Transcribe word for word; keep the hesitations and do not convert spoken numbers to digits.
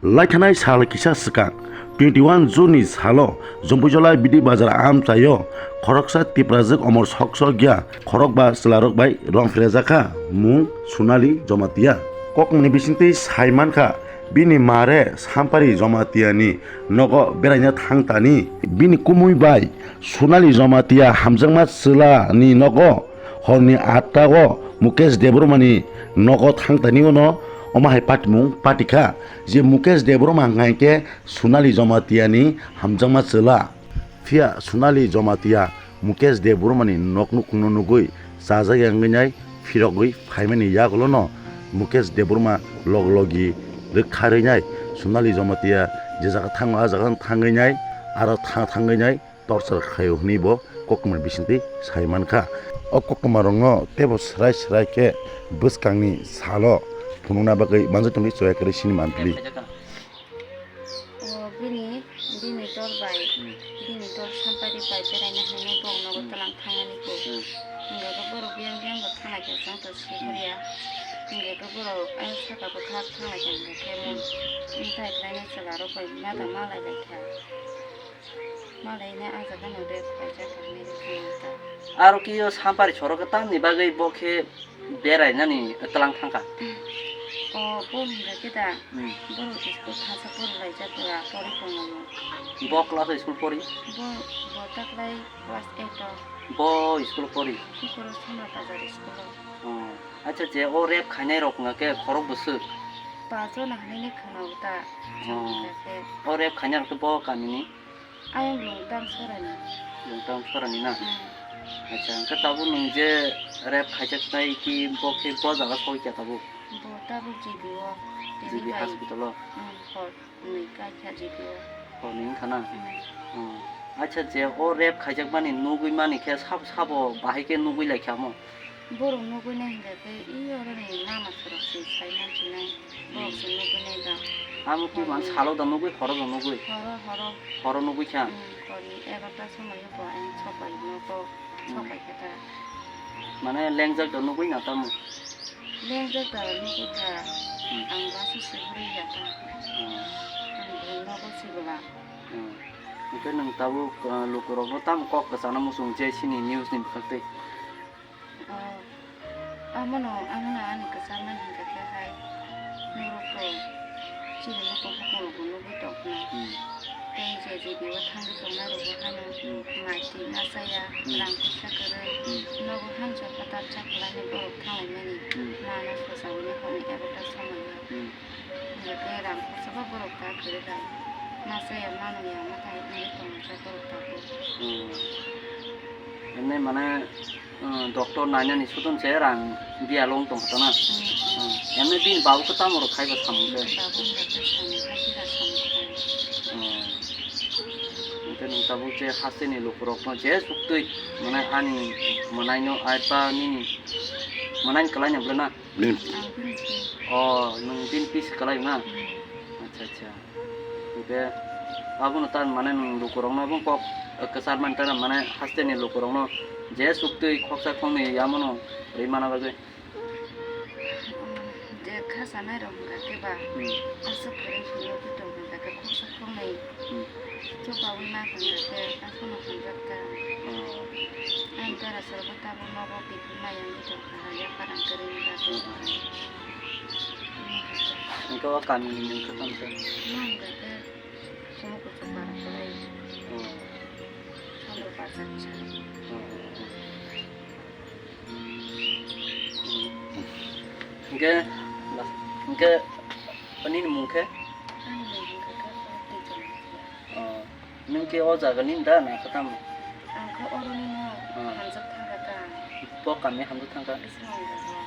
Laithanai sal kisa swkang, twenty one June ni salo Jompuijolai Bidi Bazar amchaio khoroksa Tiprajwk omor sok sok ya khorokba chwlarok bai rong phrejakha, mung Sunali Jomatia. Kokmani bisingtwi sai mankha, bini mare Sampari Jomatia ni nogo beraina thang tani. Bini kumui bai Sunali Jomatia hamjakma chwla ni nogo horni atta o Mukesh Debbarma ni nogo thang tani, uno omo hai patimung patikha je Mukesh Debbarma hwnkha hwnkhe Sunali Jomatia ni hamjakma chwla. Phiya Sunali Jomatia Mukesh Debbarma ni nok nukhungno nugwi chajak ya wngwi nai, phirogwi phaimani yagulono Mukesh Debbarma log logi rwktharwi nai. Sunali Jomatia je jaga thango, a jaga thangwi nai, aro tha-, thangwi nai. Torchar khaio hwnwi bo koktwma bisingtwi sai mankha. O koktwmarokno teibo swrai swrai khe bwskangni salo phunukna bagwi manjak tongwi choya kwrwi sini mantli. O bini, bini dol bai, Hmm. bini dol Sampari bai beraina hwnwi borok nogo Hmm. twlang thangnani khe. Hmm. Hwnba khe borok biyang biyang bo thanglai kha, chwng to swi Hmm. horiya. Hwnba khe borok ayang saka bwkhak thanglai kha, hwnba khe Hmm. bini tai khlainai chwlarok bai mada Hmm. malai lai kha. Malaina ah jaga no de khaijak hinwi rwkha ta. Aro khe o Sampari soro khe tamni bagwi bo khe berainani twlang thangkha? O bo hwnba khe da, Hmm. borok school thansa porilaijak pora pori tongo. Bo class o school pori? Bo, bo taklai class eight o. Bo school pori? Bukoro Samra Bazar school o. Oh. Acha je o rep khainai rok wngkha khe khorok bwswk? Pajon hinwi khwnao ta. Oh. Hwnba khe. O rep khainai rok khe bo kamini? Ayang Lungtang Sorani. Lungtang Sorani na? Hmm. Acha, hwnkhe tabuk nwng je rep khaijaknai ki bo khe bo jaga soi kha tabuk? Bo tabuk G B o. G B delivery. Hospital o? Hmm, hor nwi kai kha G B o. Hor nwi wngkha na? Hmm. Hmm. Acha, je o rep khaijakmani nugwi mani khe sabo, sabo bahai khe nugwi lai kha mo? Borok nugwi nai hwnkha khe, i oroni mama sorok se sai mansinai, borok Hmm. se nugwi nai da. Amo twi man Horni salo da nugwi, horo da nugwi? Horo, horo. Horo nugwi kha? Hmm, horni egarota somoio bo ayang sopai nogo, Hmm. sopai khe ta. Mane lengjak da nugwi na tamo? Lengjak da nugwi kha, Hmm. ang bus o se hurwi ya ta. Hmm. Ang bo nogo se bwla. Hmm. Hwnkhe nwng tabuk, ah, lukurokno tamo kok kwchana muchung je chini news ni bwkhak twi? Oh, amono, amono ani kwchangmani hwnkha khe hai, norokbo chini nokong hokong rokbo nugwi tongkha. Hmm. Tei je G B o thangwi tongnai rokbo hano Hmm. mai twi ma chaya, Hmm. rang khorsa kwrwi, Hmm. nogo hamjakma tabjak khlainai borok thanglaimani, Hmm. mano sosaui nai hwnwi abo ta somoio. Hmm. Hwnkhe rang khorsa ba borok ta kwrwi lai. Ma chaya, ma nungya, ma tai wngwi tongmani borok tabuk. Hmm. Emni mane, hmm, doctor nainani sudon se rang biya long tong kha na. Hmm, hmm. Hmm. Emni bini babu khe tamo rok khai ba samung khe? Bini babu wngkha khe samung khai, bira samung khai. Hmm. Hwnkhe nwng tabuk je hasteni lukurokno je suktwi mane ani mwnaino ai ba nini mwnaini kwlaino bwle na? Bini. Ang bini pi. Oh, nwng bini pi se kwlai na? Hmm. Acha, acha. Hwnkhe abono ta mane nwng lukurokno bo kok kwchar mani ta mane hasteni lukurokno je suktwi khoksa khoknwi yamono rwi mana bagwi. Hmm, je kha sanai rok hwnkha khe ba, Hmm. aswk kwrwi hwnwi tong hwnkha khe khoksa khoknwi Hmm. Chubaui ma hwnba khe aswkno hwnjak ta. Oh. Ang dara sorogo tabuk nogo biphang maya wngwi tongkha, yapharang kwrwini bagwi. Oh. Hwnkhe o kamini mung khe tamo khe? Ma hwnba khe Sumukuchuk para kwrwi. Oh. Sandro Bazar sa. Oh, oh, oh. Hwnkhe, hwnkhe, nini mung khe? Ani mung hwnkha khe Twichomai. Oh, nwng khe o jaga ni da na khe tamo? Ang khe oro nino Ah. hamjak thangkha ta. Bo kami hamjak thangkha? Bising ang jaga.